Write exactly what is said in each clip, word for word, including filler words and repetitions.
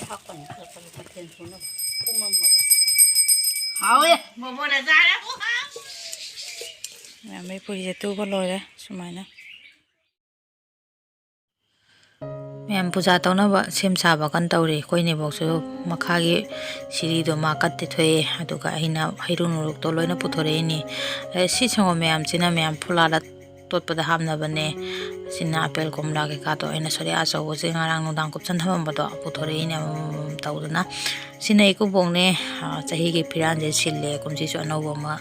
ꯍꯥꯞꯀꯅꯤ ꯈꯔ ꯈꯔ ꯃꯊꯦꯜ ꯁꯨꯅꯕ꯫ ꯄꯨꯝꯃꯝꯃꯕ꯫ ꯍꯥꯎꯋꯦ꯫ ꯃꯣꯃꯣꯅ ꯆꯥꯔꯕꯣ? ꯃꯌꯥꯝ ꯃꯩ ꯐꯨꯔꯤꯁꯦ ꯇꯨꯕ ꯂꯣꯏꯔꯦ ꯁꯨꯃꯥꯏꯅ꯫ ꯃꯌꯥꯝ ꯄꯨꯖꯥ ꯇꯧꯅꯕ ꯁꯦꯝ ꯁꯥꯕ ꯀꯟꯅ ꯇꯧꯔꯤ꯫ ꯑꯩꯈꯣꯏ ꯅꯦꯕꯣꯛꯁꯨ ꯃꯈꯥꯒꯤ ꯁꯤꯔꯤꯗꯣ ꯃꯥ ꯀꯠꯇꯦ ꯊꯣꯛꯑꯦ, ꯑꯗꯨꯒ ꯑꯩꯅ ꯍꯩꯔꯨꯛ ꯅꯨꯔꯨꯛꯇꯣ ꯂꯣꯏꯅ ꯄꯨꯊꯣꯔꯛꯏꯅꯤ꯫ ꯑꯗꯩ ꯁꯤ ꯁꯪꯒꯣꯝ ꯃꯌꯥꯝꯁꯤꯅ ꯃꯌꯥꯝ ꯐꯨꯂꯥꯗ ꯇꯣꯠꯄꯗ ꯍꯥꯞꯅꯕꯅꯦ꯫ ꯁꯤꯅ ꯑꯄꯦꯜ ꯀꯣꯝꯂꯥ ꯀꯩꯀꯥꯗꯣ ꯑꯩꯅ ꯁꯣꯔꯤꯌꯥ ꯑꯆꯧꯕꯁꯦ ꯉꯔꯥꯡ ꯅꯨꯡꯗꯥꯡ ꯀꯨꯞꯁꯟ ꯊꯝꯃꯝꯕꯗꯣ ꯄꯨꯊꯣꯔꯛꯏꯅꯦ ꯑꯃꯃꯝ ꯇꯧꯗꯅ꯫ ꯁꯤꯅ ꯏꯀꯨꯕꯣꯛꯅꯦ, ꯑ, ꯆꯍꯤꯒꯤ ꯐꯤꯔꯥꯟꯁꯦ ꯁꯤꯜꯂꯦ꯫ ꯀꯨꯝꯁꯤꯁꯨ ꯑꯅꯧꯕ ꯑꯃ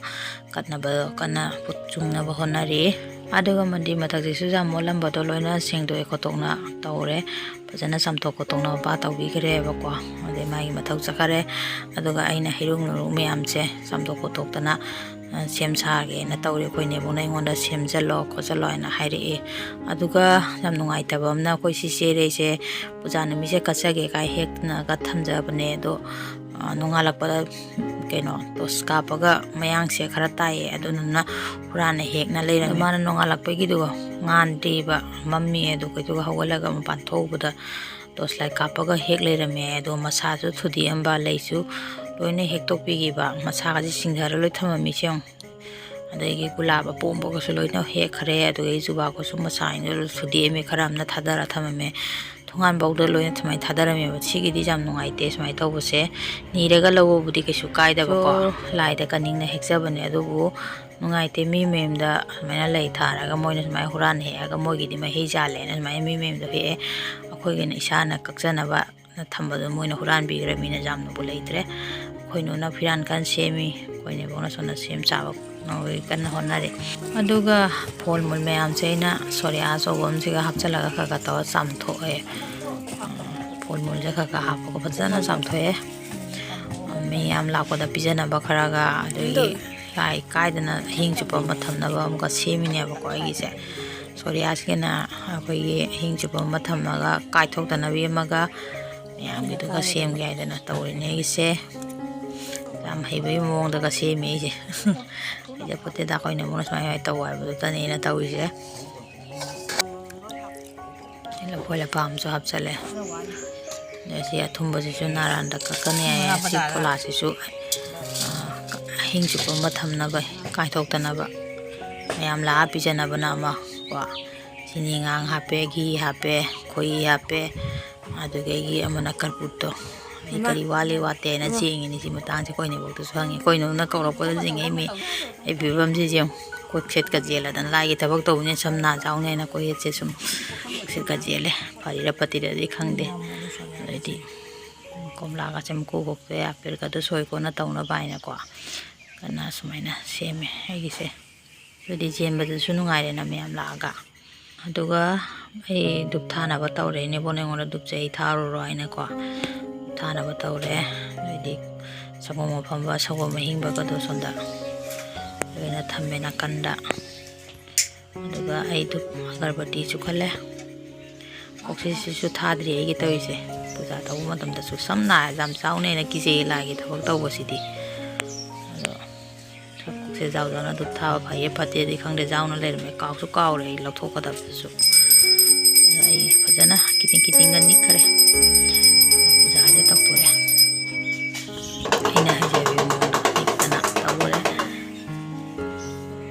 ꯀꯠꯅꯕ ꯀꯟꯅ ꯄꯨ-, ꯆꯨꯡꯅꯕ ꯍꯣꯠꯅꯔꯤ꯫ ꯑꯗꯨꯒ ꯃꯟꯗꯤ ꯃꯊꯛꯁꯤꯁꯨ ꯌꯥꯝ ꯃꯣꯠꯂꯝꯕꯗꯣ ꯂꯣꯏꯅ ꯁꯦꯡꯗꯣꯛꯑꯦ ꯈꯣꯠꯇꯣꯛꯅ ꯇꯧꯔꯦ꯫ ꯐꯖꯅ ꯆꯥꯝꯊꯣꯛ ꯈꯣꯠꯇꯣꯛꯅꯕ ꯇꯧꯕꯤꯈ꯭ꯔꯦꯕꯀꯣ꯫ ꯑꯗꯩ ꯃꯥꯒꯤ ꯃꯊꯧ ꯆꯠꯈꯔꯦ꯫ ꯑꯗꯨꯒ ꯑꯩꯅ ꯍꯩꯔꯨꯛ ꯅꯨꯔꯨꯛ ꯃꯌꯥꯝꯁꯦ ꯆꯥꯝꯊꯣꯛ ꯈꯣꯠꯇꯣꯛꯇꯅ, ꯑ, ꯁꯦꯝ ꯁꯥꯒꯦꯅ ꯇꯧꯔꯤ꯫ ꯑꯩꯈꯣꯏ ꯅꯦꯕꯨꯡꯅ ꯑꯩꯉꯣꯟꯗ "ꯁꯦꯝꯖꯜꯂꯣ ꯈꯣꯠꯆꯜꯂꯣ" ꯍꯥꯏꯅ ꯍꯥꯏꯔꯛꯑꯦ꯫ ꯑꯗꯨꯒ ꯌꯥꯝ ꯅꯨꯡꯉꯥꯏꯇꯕ ꯑꯃꯅ ꯑꯩꯈꯣꯏ ꯁꯤ ꯆꯦꯔꯩꯁꯦ ꯄꯨꯖꯥ ꯅꯨꯃꯤꯠꯁꯦ ꯀꯠꯆꯒꯦ ꯀꯥꯏ ꯍꯦꯛꯇꯅꯒ ꯊꯝꯖꯕꯅꯦ꯫ ꯑꯗꯣ, ꯑ, ꯅꯣꯡꯉꯥꯜꯂꯛꯄꯗ ꯀꯩꯅꯣ ꯇꯣꯁ ꯀꯥꯞꯄꯒ ꯃꯌꯥꯡꯁꯦ ꯈꯔ ꯇꯥꯏꯌꯦ, ꯑꯗꯨꯗꯨꯅ ꯍꯨꯔꯥꯟꯅ ꯍꯦꯛꯅ ꯂꯩꯔꯝꯃꯦ꯫ ꯃꯥꯅ ꯅꯣꯡꯉꯥꯜꯂꯛꯄꯒꯤꯗꯨꯒ ꯉꯥꯟꯗ꯭ꯔꯤꯕ, ꯃꯝꯃꯤ꯫ ꯑꯗꯨꯒ ꯍꯧꯒꯠꯂꯒ ꯃꯄꯥꯟ ꯊꯣꯛꯎꯕꯗ ꯇꯣꯁ ꯂꯥꯏꯠ ꯀꯥꯞꯄꯒ ꯍꯦꯛ ꯂꯩꯔꯝꯃꯦ꯫ ꯑꯗꯣ ꯃꯁꯥꯁꯨ ꯊꯨꯗꯦꯛꯑꯝꯕ, ꯂꯩꯁꯨ ꯂꯣꯏꯅ ꯍꯦꯛꯇꯣꯛꯄꯤꯈꯤꯕ, ꯃꯁꯥꯒꯁꯦ ꯆꯤꯡꯊꯔ ꯂꯣꯏ ꯊꯝꯃꯝꯃꯤꯁꯦ ꯌꯦꯡꯉꯣ꯫ ꯑꯗꯒꯤ ꯒꯨꯂꯥꯞ ꯑꯄꯣꯝꯕꯒꯁꯨ ꯂꯣꯏꯅ ꯍꯦꯛꯈ꯭ꯔꯦ꯫ ꯑꯗꯨꯗꯒꯤ ꯖꯨꯕꯥꯀꯨꯁꯨꯝ ꯃꯁꯥꯁꯤꯡꯗꯣ ꯂꯣꯏ ꯊꯨꯗꯦꯛꯑꯝꯃꯦ, ꯈꯔ ꯑꯃꯅ ꯊꯥꯗꯔ ꯊꯝꯃꯝꯃꯦ꯫ ꯊꯣꯡꯒꯥꯟꯐꯥꯎꯗ ꯂꯣꯏꯅ ꯁꯨꯃꯥꯏꯅ ꯊꯥꯗꯔꯝꯃꯦꯕ꯫ ꯁꯤꯒꯤꯗꯤ ꯌꯥꯝ ꯅꯨꯡꯉꯥꯏꯇꯦ ꯁꯨꯃꯥꯏꯅ ꯇꯧꯕꯁꯦ꯫ ꯅꯤꯔꯒ ꯂꯧꯕꯕꯨꯗꯤ ꯀꯩꯁꯨ ꯀꯥꯏꯗꯕꯀꯣ, ꯁꯣ꯫ ꯂꯥꯏꯗ ꯀꯠꯅꯤꯡꯅ ꯍꯦꯛꯆꯕꯅꯦ, ꯑꯗꯨꯕꯨ ꯅꯨꯡꯉꯥꯏꯇꯦ꯫ ꯃꯤ ꯃꯌꯨꯝꯗ ꯑꯗꯨꯃꯥꯏꯅ ꯂꯩ ꯊꯥꯔꯒ ꯃꯣꯏꯅ ꯁꯨꯃꯥꯏꯅ ꯍꯨꯔꯥꯟ ꯍꯦꯛꯑꯒ ꯃꯣꯏꯒꯤꯗꯤ ꯃꯍꯩ ꯆꯥꯜꯂꯦꯅ ꯁꯨꯃꯥꯏꯅ ꯃꯤ ꯃꯌꯨꯝꯗ ꯍꯦꯛꯑꯦ꯫ ꯑꯩꯈꯣꯏꯒꯤꯅ ꯏꯁꯥꯅ ꯀꯛꯆꯅꯕ ꯊꯝꯕꯗꯣ ꯃꯣꯏꯅ ꯍꯨꯔꯥꯟꯕꯤꯈ꯭ꯔꯃꯤꯅ ꯌꯥꯝꯅꯕꯨ ꯂꯩꯇ꯭ꯔꯦ꯫ ꯑꯩꯈꯣꯏ ꯅꯨꯅ ꯐꯤꯔꯥꯟ ꯀꯟꯅ ꯁꯦꯝꯃꯤ, ꯑꯩꯈꯣꯏ ꯅꯦꯕꯣꯛꯅ ꯁꯣꯝꯗ ꯁꯦꯝ ꯁꯥꯕ ꯉꯥꯎꯔꯤ ꯀꯟꯅ ꯍꯣꯠꯅꯔꯤ꯫ ꯑꯗꯨꯒ ꯐꯣꯜ ꯃꯨꯜ ꯃꯌꯥꯝꯁꯦ ꯑꯩꯅ ꯁꯣꯔꯤꯌꯥ ꯑꯆꯧꯕ ꯑꯃꯁꯤꯒ ꯍꯥꯞꯆꯤꯜꯂꯒ ꯈꯔ ꯈꯔ ꯇꯧꯔ ꯆꯥꯝꯊꯣꯛꯑꯦ꯫ ꯐꯣꯜ ꯃꯨꯜꯁꯦ ꯈꯔ ꯈꯔ ꯍꯥꯞꯄꯒ ꯐꯖꯅ ꯆꯥꯝꯊꯣꯛꯑꯦ꯫ ꯃꯤ ꯌꯥꯝ ꯂꯥꯛꯄꯗ ꯄꯤꯖꯅꯕ ꯈꯔꯒ, ꯑꯗꯨꯒꯤ ꯂꯥꯏ ꯀꯥꯏꯗꯅ ꯑꯍꯤꯡ ꯆꯨꯞꯄ ꯑꯃ ꯊꯝꯅꯕ ꯑꯃꯨꯛꯀ ꯁꯦꯝꯃꯤꯅꯦꯕꯀꯣ ꯑꯩꯒꯤꯁꯦ꯫ ꯁꯣꯔꯤꯌꯥꯁꯤꯒꯤꯅ ꯑꯩꯈꯣꯏꯒꯤ ꯑꯍꯤꯡ ꯆꯨꯞꯄ ꯑꯃ ꯊꯝꯃꯒ ꯀꯥꯏꯊꯣꯛꯇꯅꯕꯤ ꯑꯃꯒ ꯃꯌꯥꯝꯒꯤꯗꯨꯒ ꯁꯦꯝꯒꯦ ꯍꯥꯏꯗꯅ ꯇꯧꯔꯤꯅꯦ ꯑꯩꯒꯤꯁꯦ꯫ ꯌꯥꯝ ꯍꯩꯕꯒꯤ ꯃꯑꯣꯡꯗꯒ ꯁꯦꯝꯃꯦ ꯑꯩꯁꯦ꯫ ꯍꯩꯖꯄꯣꯠꯇꯦꯗ, ꯑꯩꯈꯣꯏꯅ ꯑꯃꯨꯛꯅ ꯁꯨꯃꯥꯏ ꯁꯨꯃꯥꯏ ꯇꯧ ꯍꯥꯏꯕꯗꯨꯗꯅꯦ ꯑꯩꯅ ꯇꯧꯔꯤꯁꯦ꯫ ꯂꯐꯣꯏ ꯂꯐꯥꯡ ꯑꯃꯁꯨ ꯍꯥꯞꯆꯜꯂꯦ꯫ ꯑꯗ ꯑꯁꯤ ꯑꯊꯨꯝꯕꯁꯤꯁꯨ ꯅꯥꯔꯥꯟꯗ ꯀꯛꯀꯅꯤ ꯍꯥꯏꯌꯦ꯫ ꯑꯁꯤ ꯐꯣꯂꯥꯁꯤꯁꯨ, ꯑ, ꯑꯍꯤꯡ ꯆꯨꯞꯄ ꯑꯃ ꯊꯝꯅꯕ, ꯀꯥꯏꯊꯣꯛꯇꯅꯕ꯫ ꯃꯌꯥꯝ ꯂꯥꯛꯑ ꯄꯤꯖꯅꯕꯅ ꯑꯃ ꯀꯣ꯫ ꯆꯤꯅꯤ ꯉꯥꯡ ꯍꯥꯞꯄꯦ, ꯘꯤ ꯍꯥꯞꯄꯦ, ꯈꯣꯏꯍꯤ ꯍꯥꯞꯄꯦ, ꯑꯗꯨꯗꯒꯤ ꯑꯃꯅ ꯀꯔꯄꯨꯔꯗꯣ꯫ ꯑꯩ ꯀꯔꯤ ꯋꯥꯠꯂꯤ ꯋꯥꯠꯇꯦꯅ ꯆꯦꯡꯉꯤꯅꯤ ꯁꯤ ꯃꯇꯥꯡꯁꯦ꯫ ꯑꯩꯈꯣꯏ ꯅꯦꯕꯣꯛꯇꯁꯨ ꯍꯪꯉꯤ꯫ ꯑꯩꯈꯣꯏ ꯅꯦꯕꯣꯛꯅ ꯀꯧꯔꯛꯄꯗ ꯆꯤꯡꯉꯛꯏꯃꯤ꯫ ꯑꯩ ꯐꯤꯕꯝꯁꯤꯁꯦ ꯌꯦꯡꯉꯨ꯫ ꯀꯣꯛ ꯁꯦꯠꯀ ꯆꯦꯜꯂꯗꯅ ꯂꯥꯏꯒꯤ ꯊꯕꯛ ꯇꯧꯕꯅꯤꯅ ꯁꯝꯅꯥ ꯆꯥꯎꯅꯤ ꯍꯥꯏꯅ ꯀꯣꯛ ꯌꯦꯠꯁꯦ ꯁꯨꯝ ꯀꯣꯛ ꯁꯦꯠꯀ ꯆꯦꯜꯂꯦ꯫ ꯐꯔꯤꯔ ꯐꯠꯇꯤꯔꯗꯤ ꯈꯪꯗꯦ꯫ ꯑꯗꯩꯗꯤ ꯀꯣꯝꯂꯥꯒꯁꯦ ꯃꯀꯨ ꯈꯣꯛꯇꯣꯛꯑꯦ, ꯑꯄꯦꯜꯒꯗꯣ ꯁꯣꯏ ꯈꯣꯠꯅ ꯇꯧꯅꯕ ꯍꯥꯏꯅꯀꯣ꯫ ꯀꯟꯅ ꯁꯨꯃꯥꯏꯅ ꯁꯦꯝꯃꯦ ꯑꯩꯒꯤꯁꯦ꯫ ꯑꯗꯨꯗꯤ ꯆꯦꯟꯕꯗꯁꯨ ꯅꯨꯡꯉꯥꯏꯔꯦꯅ ꯃꯌꯥꯝ ꯂꯥꯛꯑꯒ꯫ ꯑꯗꯨꯒ ꯑꯩ ꯙꯨꯞ ꯊꯥꯅꯕ ꯇꯧꯔꯦ꯫ ꯏꯅꯦꯕꯣꯛꯅ ꯑꯩꯉꯣꯟꯗ "ꯙꯨꯞꯁꯦ ꯑꯩ ꯊꯥꯔꯨꯔꯣ" ꯍꯥꯏꯅꯀꯣ꯫ ꯊꯥꯅꯕ ꯇꯧꯔꯦ꯫ ꯑꯗꯩꯗꯤ ꯁꯪꯒꯣꯝ ꯑꯐꯝꯕ, ꯁꯪꯒꯣꯝ ꯑꯍꯤꯡꯕꯒꯗꯣ ꯁꯣꯝꯗ ꯂꯣꯏꯅ ꯊꯝꯃꯦ ꯅꯥꯀꯟꯗ꯫ ꯑꯗꯨꯒ ꯑꯩ ꯙꯨꯞ ꯑꯒꯔꯕꯇꯤꯁꯨ ꯈꯜꯂꯦ꯫ ꯑꯣꯛꯁꯤꯁꯤꯁꯨ ꯊꯥꯗ꯭ꯔꯤ ꯑꯩꯒꯤ ꯇꯧꯔꯤꯁꯦ꯫ ꯄꯨꯖꯥ ꯇꯧꯕ ꯃꯇꯝꯗꯁꯨ ꯁꯝꯅ ꯍꯥꯏꯔꯕꯗ ꯌꯥꯝ ꯆꯥꯎꯅꯦꯅ ꯀꯤꯖꯩꯌꯦ ꯂꯥꯏꯒꯤ ꯊꯕꯛ ꯇꯧꯕꯁꯤꯗꯤ꯫ ꯑꯗꯣ ꯁꯛꯁꯦ ꯖꯥꯎ ꯖꯥꯎꯅ ꯙꯨꯞ ꯊꯥꯕ ꯐꯩꯌꯦ ꯐꯠꯇꯦꯗꯤ ꯈꯪꯗꯦ, ꯖꯥꯎꯅ ꯂꯩꯔꯝꯃꯦ꯫ ꯀꯥꯎꯁꯨ ꯀꯥꯎꯔꯦ ꯑꯩ ꯂꯧꯊꯣꯛꯀꯗꯕꯗꯨꯁꯨ꯫ ꯑꯗꯣ ꯑꯩ ꯐꯖꯅ ꯈꯤꯇꯤꯡ ꯈꯤꯇꯤꯡꯒ ꯅꯤꯛꯈ꯭ꯔꯦ꯫ ꯄꯨꯖꯥꯁꯦ ꯇꯧꯊꯣꯛꯑꯦ꯫ ꯑꯩꯅ ꯍꯩꯖꯕꯤ ꯃꯑꯣꯡꯗ ꯅꯤꯛꯇꯅ ꯇꯧꯔꯦ꯫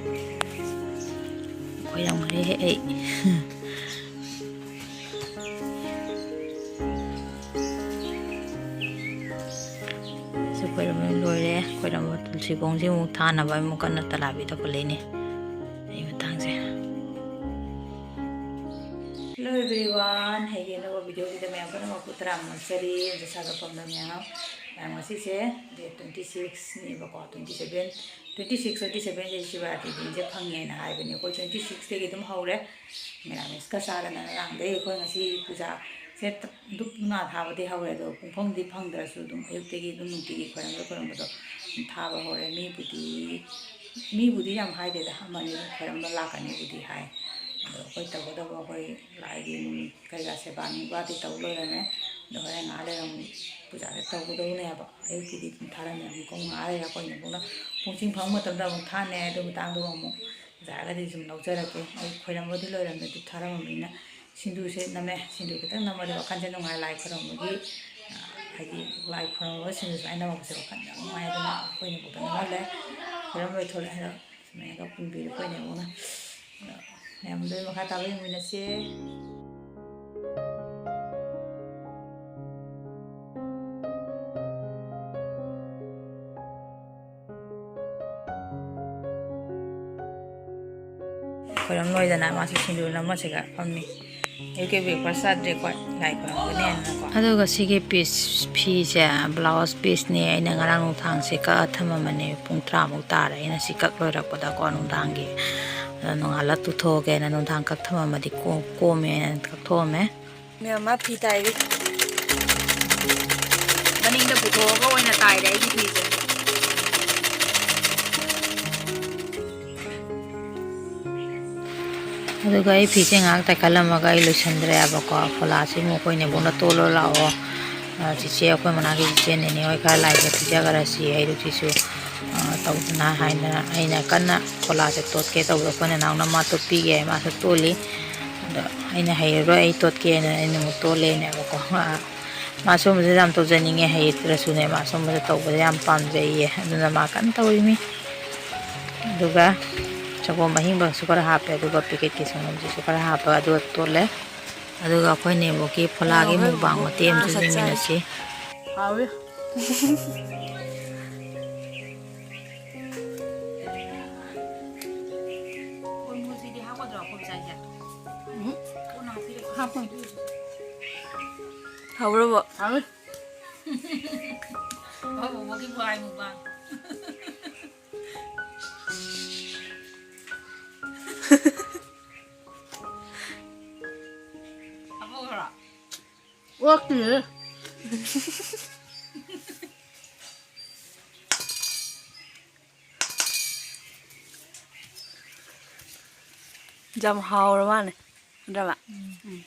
ꯈꯣꯏꯔꯝꯈ꯭ꯔꯦꯍꯦ ꯑꯩ꯫ ꯁꯤ ꯈꯣꯏꯔꯝꯕ ꯂꯣꯏꯔꯦ꯫ ꯈꯣꯏꯔꯝꯕ ꯇꯨꯜꯁꯤꯕꯣꯡꯁꯤ ꯑꯃꯨꯛ ꯊꯥꯅꯕ ꯑꯃꯨꯛ ꯀꯟꯅ ꯇꯂꯥꯕꯤ ꯇꯧꯈꯠꯂꯛꯏꯅꯦ ꯑꯩ ꯃꯇꯥꯡꯁꯦ꯫ Hello everyone, ꯑꯩꯒꯤ ꯑꯅꯧꯕ video ꯁꯤꯗ ꯃꯌꯥꯝ ꯄꯨꯝꯅꯃꯛꯄꯨ ꯇꯔꯥꯝꯅ ꯑꯣꯛꯆꯔꯤ꯫ ꯑꯗ ꯁꯥꯒꯠꯐꯝꯗ ꯃꯌꯥꯝ, ꯃꯌꯥꯝ ꯉꯁꯤꯁꯦ date twenty six ꯅꯦꯕꯀꯣ, twenty seven, twenty six, twenty seven ꯁꯦ ꯁꯤꯕꯔꯥꯇ꯭ꯔꯤ ꯗꯤꯟꯁꯦ ꯐꯪꯉꯦꯅ ꯍꯥꯏꯕꯅꯦ꯫ ꯑꯩꯈꯣꯏ twenty six ꯇꯒꯤ ꯑꯗꯨꯝ ꯍꯧꯔꯦ꯫ ꯃꯦꯔꯥꯃꯦꯁꯀ ꯆꯥꯗꯅ ꯉꯔꯥꯡꯗꯩ ꯑꯩꯈꯣꯏ ꯉꯁꯤ ꯄꯨꯖꯥꯁꯦ ꯙꯨꯞ ꯅꯨꯡꯅꯥ ꯊꯥꯕꯗꯤ ꯍꯧꯔꯦ, ꯑꯗꯣ ꯄꯨꯡꯐꯝꯗꯤ ꯐꯪꯗ꯭ꯔꯁꯨ ꯑꯗꯨꯝ ꯑꯌꯨꯛꯇꯒꯤ ꯑꯗꯨꯝ ꯅꯨꯡꯇꯤꯒꯤ ꯈꯣꯏꯔꯝꯕ ꯈꯣꯏꯔꯝꯕꯗꯣ ꯑꯗꯨꯝ ꯊꯥꯕ ꯍꯧꯔꯦ꯫ ꯃꯤꯕꯨꯗꯤ, ꯃꯤꯕꯨꯗꯤ ꯌꯥꯝ ꯍꯥꯏꯗꯦꯗ, ꯑꯃꯅꯤ ꯑꯗꯨꯝ ꯈꯣꯏꯔꯝꯕ ꯂꯥꯛꯀꯅꯤꯕꯨꯗꯤ ꯍꯥꯏ꯫ ꯑꯗꯣ ꯑꯩꯈꯣꯏ ꯇꯧꯒꯗꯕ ꯑꯩꯈꯣꯏ ꯂꯥꯏꯒꯤ ꯅꯨꯃꯤꯠ ꯀꯩꯀꯥ ꯁꯦꯕꯥ ꯅꯨꯡꯕꯥꯗꯤ ꯇꯧ ꯂꯣꯏꯔꯝꯃꯦ꯫ ꯑꯗꯣ ꯍꯣꯔꯦꯟ ꯉꯥꯏꯍꯥꯛ ꯂꯩꯔ ꯑꯃꯨꯛ ꯄꯨꯖꯥꯁꯦ ꯇꯧꯒꯗꯧꯅꯦꯕ꯫ ꯑꯌꯨꯛꯀꯤꯗꯤ ꯑꯗꯨꯝ ꯊꯥꯔꯝꯃꯦ꯫ ꯑꯃꯨꯛ ꯉꯥꯏꯍꯥꯛ ꯂꯩꯔ ꯑꯩꯈꯣꯏ ꯅꯦꯕꯣꯛꯅ ꯄꯨꯡ ꯆꯤꯡ ꯐꯪꯕ ꯃꯇꯝꯗ ꯑꯃꯨꯛ ꯊꯥꯅꯤ ꯍꯥꯏ꯫ ꯑꯗꯨ ꯃꯇꯥꯡꯗꯨ ꯑꯃꯨꯛ ꯌꯥꯔꯒꯗꯤ ꯁꯨꯝ ꯂꯧꯖꯔꯛꯀꯦ꯫ ꯑꯩ ꯈꯣꯏꯔꯝꯕꯗꯤ ꯂꯣꯏꯔꯝꯃꯦ, ꯑꯗꯨ ꯊꯥꯔꯝꯃꯕꯅꯤꯅ ꯁꯤꯡꯖꯨꯁꯦ ꯅꯝꯃꯦ꯫ ꯁꯤꯡꯖꯨ ꯈꯤꯇꯪ ꯅꯝꯃꯗꯤ ꯋꯥꯈꯜꯁꯦ ꯅꯨꯡꯉꯥꯏ꯫ ꯂꯥꯏ ꯈꯨꯔꯨꯝꯕꯒꯤ, ꯑ, ꯍꯥꯏꯗꯤ ꯂꯥꯏ ꯈꯨꯔꯨꯝꯃꯒ ꯁꯤꯡꯖꯨ ꯁꯨꯃꯥꯏꯅ ꯅꯝꯃꯛꯄꯁꯦ ꯋꯥꯈꯜ ꯌꯥꯝ ꯅꯨꯡꯉꯥꯏ꯫ ꯑꯗꯨꯅ ꯑꯩꯈꯣꯏꯅ ꯄꯨꯛꯇ ꯅꯝꯍꯜꯂꯦ꯫ ꯈꯨꯔꯨꯝ ꯂꯣꯏꯊꯣꯛꯂꯦ꯫ ꯑꯗꯣ ꯁꯨꯃꯥꯏꯅ ꯄꯨꯟꯕꯤꯔꯦ ꯑꯩꯈꯣꯏ ꯅꯦꯕꯣꯛꯅ꯫ ꯑꯗꯣ ꯃꯌꯥꯝꯗꯣ ꯃꯈꯥ ꯇꯥꯕ ꯌꯦꯡꯃꯤꯟꯅꯁꯦ꯫ ꯈꯣꯏꯔꯝ ꯂꯣꯏꯗꯅ ꯃꯥꯁꯨ ꯁꯤꯡꯖꯨ ꯅꯝꯃꯁꯤꯒ ꯐꯝꯃꯤ꯫ ꯑꯌꯨꯛꯀꯤ breakfast ꯆꯥꯗ꯭ꯔꯤ ꯑꯩꯈꯣꯏ, ꯂꯥꯏ ꯈꯣꯏꯔꯝꯒꯅꯦꯅꯀꯣ꯫ ꯑꯗꯨꯒ ꯁꯤꯒꯤ piece, ꯐꯤꯁꯦ blouse pieceꯅꯦ꯫ ꯑꯩꯅ ꯉꯔꯥꯡ ꯅꯨꯡꯗꯥꯡꯁꯦ ꯀꯛꯑ ꯊꯝꯃꯝꯕꯅꯦ꯫ ꯄꯨꯡ ꯇꯔꯥꯃꯨꯛ ꯇꯥꯔꯦ ꯑꯩꯅ ꯁꯤ ꯀꯛ ꯂꯣꯏꯔꯛꯄꯗꯀꯣ, ꯅꯨꯡꯗꯥꯡꯒꯤ꯫ ꯑꯗꯣ ꯅꯣꯡꯉꯥꯜꯂ ꯇꯨꯊꯣꯛꯑꯒꯦꯅ ꯅꯨꯡꯗꯥꯡ ꯀꯛ ꯊꯝꯃꯝꯃꯗꯤ ꯀꯣ-, ꯀꯣꯝꯃꯦꯅ ꯀꯛꯊꯣꯛꯑꯝꯃꯦ꯫ ꯃꯦꯝꯃ ꯐꯤ ꯇꯥꯏꯔꯤ꯫ ꯃꯅꯤꯡꯗ ꯄꯨꯊꯣꯛꯑꯒ ꯑꯣꯏꯅ ꯇꯥꯏꯔꯦ ꯑꯩꯒꯤ ꯐꯤꯁꯦ꯫ ꯑꯗꯨꯒ ꯑꯩ ꯐꯤꯁꯦ ꯉꯥꯏꯍꯥꯛ ꯇꯥꯏꯈꯠꯂꯝꯃꯒ ꯑꯩ ꯂꯣꯏꯁꯟꯗ꯭ꯔꯦꯕꯀꯣ꯫ ꯐꯣꯂꯥꯁꯤ ꯑꯃꯨꯛ ꯑꯩꯈꯣꯏ ꯅꯦꯕꯣꯛꯅ ꯇꯣꯜꯂꯣ ꯂꯥꯛꯑꯣ, ꯑ, ꯆꯤꯆꯦ, ꯑꯩꯈꯣꯏ ꯃꯅꯥꯛꯀꯤ ꯆꯤꯆꯦ ꯅꯦꯅꯦ ꯍꯣꯏ ꯈꯔ ꯂꯥꯏ ꯀꯠꯄꯤꯖꯈ꯭ꯔꯁꯤ ꯍꯥꯏꯗꯨꯒꯤꯁꯨ, ꯑ, ꯇꯧꯗꯅ ꯍꯥꯏꯗꯅ ꯑꯩꯅ ꯀꯟꯅ ꯐꯣꯂꯥꯁꯦ ꯇꯣꯠꯀꯦ ꯇꯧꯕꯗ ꯑꯩꯈꯣꯏ ꯅꯅꯥꯎꯅ ꯃꯥ ꯇꯣꯠꯄꯤꯒꯦ ꯍꯥꯏ, ꯃꯥꯁꯨ ꯇꯣꯠꯂꯤ꯫ ꯑꯗꯣ ꯑꯩꯅ ꯍꯩꯔꯔꯣꯏ, ꯑꯩ ꯇꯣꯠꯀꯦꯅ ꯑꯩꯅ ꯑꯃꯨꯛ ꯇꯣꯠꯂꯦꯅꯦꯕꯀꯣ꯫ ꯃꯥ ꯁꯨꯝꯕꯁꯦ ꯌꯥꯝ ꯇꯧꯖꯅꯤꯡꯉꯦ, ꯍꯩꯇ꯭ꯔꯁꯨꯅꯦ, ꯃꯥ ꯁꯨꯝꯕꯁꯦ ꯇꯧꯕꯁꯦ ꯌꯥꯝ ꯄꯥꯝꯖꯩꯌꯦ꯫ ꯑꯗꯨꯅ ꯃꯥ ꯀꯟꯅ ꯇꯧꯔꯤꯃꯤ꯫ ꯑꯗꯨꯒ ꯁꯪꯒꯣꯝ ꯑꯍꯤꯡꯕꯁꯨ ꯈꯔ ꯍꯥꯞꯄꯦ, ꯑꯗꯨꯒ packetꯀꯤ ꯁꯪꯒꯣꯝꯁꯤꯁꯨ ꯈꯔ ꯍꯥꯞꯄꯒ ꯑꯗꯨꯒ ꯇꯣꯠꯂꯦ꯫ ꯑꯗꯨꯒ ꯑꯩꯈꯣꯏ ꯅꯦꯕꯣꯛꯀꯤ ꯐꯣꯂꯥꯒꯤ ꯍꯥꯎꯋꯦ, mukbang ꯃꯇꯦꯛ ꯑꯃꯁꯨ ꯃꯁꯛ ꯆꯥꯔꯦ꯫ ꯌꯦꯡꯃꯤꯟꯅꯁꯤ꯫ ꯍꯥꯎꯋꯦ꯫ ꯎꯝ꯫ ꯍꯥꯞꯄꯣꯏ꯫ ꯍꯥꯎꯕ꯭ꯔꯕꯣ? ꯍꯥꯎꯋꯦ꯫ ꯑꯩꯈꯣꯏ ꯕꯣꯕꯣꯛꯀꯤ ꯕꯣꯔꯥꯏ mukbang꯫ ꯍꯥꯞꯍꯧꯈ꯭ꯔꯣ? ꯑꯣꯛꯇꯦꯍꯦ꯫ ꯌꯥꯝ ꯍꯥꯎꯔ ꯃꯥꯅꯦ꯫ ꯅꯠꯇ꯭ꯔꯕ? ꯎꯝ꯫ ꯎꯝ꯫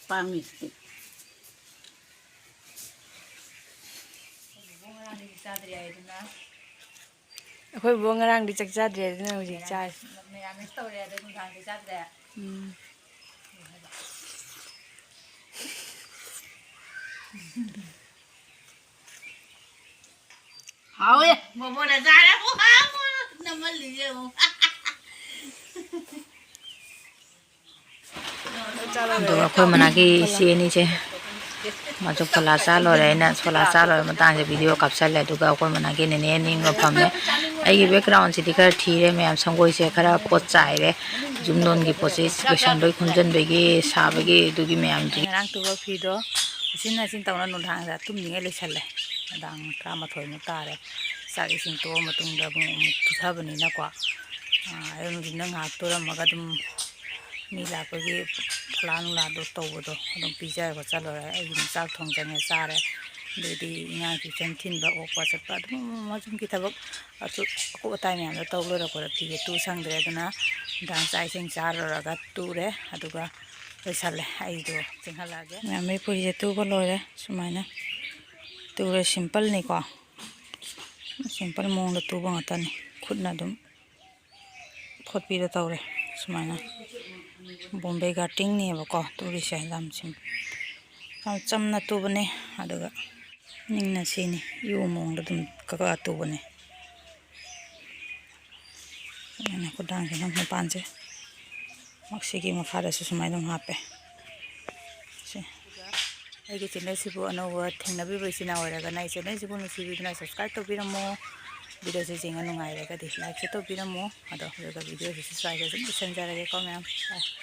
ꯄꯥꯡꯉꯤꯁꯤꯗꯤ꯫ ꯉꯔꯥꯡꯗꯒꯤ ꯆꯥꯗ꯭ꯔꯤ ꯍꯥꯏꯗꯨꯅ꯫ ꯑꯩꯈꯣꯏ ꯕꯣꯛ ꯉꯔꯥꯡꯗꯤ ꯆꯥꯛ ꯆꯥꯗ꯭ꯔꯦ, ꯑꯗꯨꯅ ꯍꯧꯖꯤꯛ ꯆꯥꯔꯦ꯫ ꯃꯌꯥꯝ ꯃꯤꯁ ꯇꯧꯔꯦ, ꯑꯗꯩ ꯅꯨꯡꯗꯥꯡꯗꯤ ꯆꯥꯗ꯭ꯔꯦ꯫ ꯎꯝ꯫ ꯍꯥꯎꯋꯦ꯫ ꯃꯣꯃꯣꯅ ꯆꯥꯔꯦ꯫ ꯋꯥꯎ! ꯅꯝꯃꯜꯂꯤꯁꯦ ꯌꯦꯡꯉꯨ꯫ ꯑꯗꯨꯒ ꯑꯩꯈꯣꯏ ꯃꯅꯥꯛꯀꯤ ꯏꯆꯦ ꯑꯅꯤꯁꯦ, ꯃꯥꯁꯨ ꯐꯣꯂꯥ ꯆꯥ ꯂꯣꯏꯔꯦ, ꯑꯩꯅ ꯐꯣꯂꯥ ꯆꯥ ꯂꯣꯏꯔ ꯃꯇꯥꯡꯁꯦ ꯚꯤꯗꯤꯑꯣ ꯀꯥꯞꯁꯜꯂꯦ꯫ ꯑꯗꯨꯒ ꯑꯩꯈꯣꯏ ꯃꯅꯥꯛꯀꯤ ꯅꯦꯅꯦ ꯑꯅꯤ ꯑꯃꯒ ꯐꯝꯃꯦ꯫ ꯑꯩꯒꯤ ꯕꯦꯛꯒ꯭ꯔꯥꯎꯟꯁꯤꯗꯤ ꯈꯔ ꯊꯤꯔꯦ ꯃꯌꯥꯝ, ꯁꯪꯒꯣꯏꯁꯦ ꯈꯔ ꯄꯣꯠ ꯆꯥꯏꯔꯦ꯫ ꯌꯨꯝꯂꯣꯟꯒꯤ ꯄꯣꯠ ꯆꯩ ꯂꯣꯏꯁꯟꯕꯒꯤ, ꯈꯣꯝꯖꯤꯟꯕꯒꯤ, ꯁꯥꯕꯒꯤ, ꯑꯗꯨꯒꯤ ꯃꯌꯥꯝꯗꯨꯒꯤ꯫ ꯉꯔꯥꯡ ꯇꯨꯕ ꯐꯤꯗꯣ ꯎꯆꯤꯟ ꯅꯥꯆꯤꯟ ꯇꯧꯅ ꯅꯨꯡꯗꯥꯡꯗ ꯇꯨꯝꯗ꯭ꯔꯤꯉꯩ ꯂꯣꯏꯁꯜꯂꯦ꯫ ꯅꯨꯡꯗꯥꯡ ꯇꯔꯥꯃꯥꯊꯣꯏꯃꯨꯛ ꯇꯥꯔꯦ꯫ ꯆꯥꯛ ꯏꯁꯤꯡ ꯇꯣꯛꯑ ꯃꯇꯨꯡꯗ ꯑꯃꯨꯛ, ꯑꯃꯨꯛ ꯇꯨꯊꯕꯅꯤꯅꯀꯣ꯫ ꯑꯥ, ꯑꯌꯨꯛ ꯅꯨꯡꯊꯤꯟꯗ ꯉꯥꯏꯍꯥꯛ ꯇꯨꯔꯝꯃꯒ ꯑꯗꯨꯝ ꯃꯤ ꯂꯥꯛꯄꯒꯤ ꯐꯂꯥ ꯅꯨꯡꯂꯥꯗꯣ ꯇꯧꯕꯗꯣ ꯑꯗꯨꯝ ꯄꯤꯖꯔ ꯈꯣꯠꯆꯜꯂꯨꯔꯦ꯫ ꯑꯩꯒꯤ ꯑꯃꯨꯛ ꯆꯥꯛ ꯊꯣꯡ ꯆꯪꯉꯦ, ꯆꯥꯔꯦ꯫ ꯑꯗꯩꯗꯤ ꯑꯉꯥꯡ ꯇ꯭ꯌꯨꯁꯟ ꯊꯤꯟꯕ, ꯑꯣꯛꯄ ꯆꯠꯄ ꯑꯗꯨꯝ ꯃꯆꯨꯝꯒꯤ ꯊꯕꯛ ꯑꯇꯨ-, ꯑꯀꯨꯞ ꯑꯇꯥꯏ ꯃꯌꯥꯝꯗꯣ ꯇꯧ ꯂꯣꯏꯔꯛꯄꯗ ꯐꯤꯁꯦ ꯇꯨ ꯁꯪꯗ꯭ꯔꯦ꯫ ꯑꯗꯨꯅ ꯅꯨꯡꯗꯥꯡ ꯆꯥꯛ ꯏꯁꯤꯡ ꯆꯥꯔꯨꯔꯒ ꯇꯨꯔꯦ꯫ ꯑꯗꯨꯒ ꯂꯣꯏꯁꯜꯂꯦ꯫ ꯑꯩꯗꯣ ꯆꯦꯡꯍꯜꯂꯛꯑꯒꯦ꯫ ꯃꯌꯥꯝ ꯃꯩꯐꯨꯁꯦ ꯇꯨꯕ ꯂꯣꯏꯔꯦ꯫ ꯁꯨꯃꯥꯏꯅ ꯇꯨꯔꯦ꯫ ꯁꯤꯝꯄꯜꯅꯤꯀꯣ꯫ ꯁꯤꯝꯄꯜ ꯃꯑꯣꯡꯗ ꯇꯨꯕ ꯉꯥꯛꯇꯅꯤ꯫ ꯈꯨꯠꯅ ꯑꯗꯨꯝ ꯈꯣꯠꯄꯤꯗ ꯇꯧꯔꯦ꯫ ꯁꯨꯃꯥꯏꯅ ꯕꯣꯝꯕꯦ ꯒꯥꯔꯇꯤꯡꯅꯦꯕꯀꯣ ꯇꯨꯔꯤꯁꯦ꯫ ꯌꯥꯝ ꯁꯤꯝ-, ꯌꯥꯝ ꯆꯝꯅ ꯇꯨꯕꯅꯦ꯫ ꯑꯗꯨꯒ ꯅꯤꯡꯅ ꯁꯤꯅꯤ꯫ ꯏꯌꯣ ꯃꯑꯣꯡꯗ ꯑꯗꯨꯝ ꯀꯛꯑ ꯇꯨꯕꯅꯦ꯫ ꯁꯨꯃꯥꯏꯅ ꯈꯨꯗꯥꯡꯁꯤꯅ ꯃꯄꯥꯟꯁꯦ꯫ ꯃꯁꯤꯒꯤ ꯃꯈꯥꯗꯁꯨ ꯁꯨꯃꯥꯏꯅ ꯑꯗꯨꯝ ꯍꯥꯞꯄꯦ꯫ ꯁꯤ꯫ ꯑꯩꯒꯤ ꯆꯦꯅꯦꯜꯁꯤꯕꯨ ꯑꯅꯧꯕ ꯊꯦꯡꯅꯕꯤꯕ ꯏꯆꯤꯟ ꯏꯅꯥꯎ ꯑꯣꯏꯔꯒꯅ ꯑꯩ ꯆꯦꯅꯦꯜꯁꯤꯕꯨ ꯅꯨꯡꯁꯤꯕꯤꯗꯨꯅ subscribe ꯇꯧꯕꯤꯔꯝꯃꯣ꯫ ꯚꯤꯗꯤꯑꯣꯁꯤ ꯌꯦꯡꯉ ꯅꯨꯡꯉꯥꯏꯔꯒꯗꯤ like ꯁꯨ ꯇꯧꯕꯤꯔꯝꯃꯣ꯫ ꯑꯗꯣ ꯑꯗꯨꯒ ꯚꯤꯗꯤꯑꯣꯁꯤꯁꯨ ꯁ꯭ꯋꯥꯏꯗ ꯑꯗꯨꯝ ꯂꯣꯏꯁꯤꯟꯖꯔꯒꯦꯀꯣ ꯃꯌꯥꯝ꯫ Bye꯫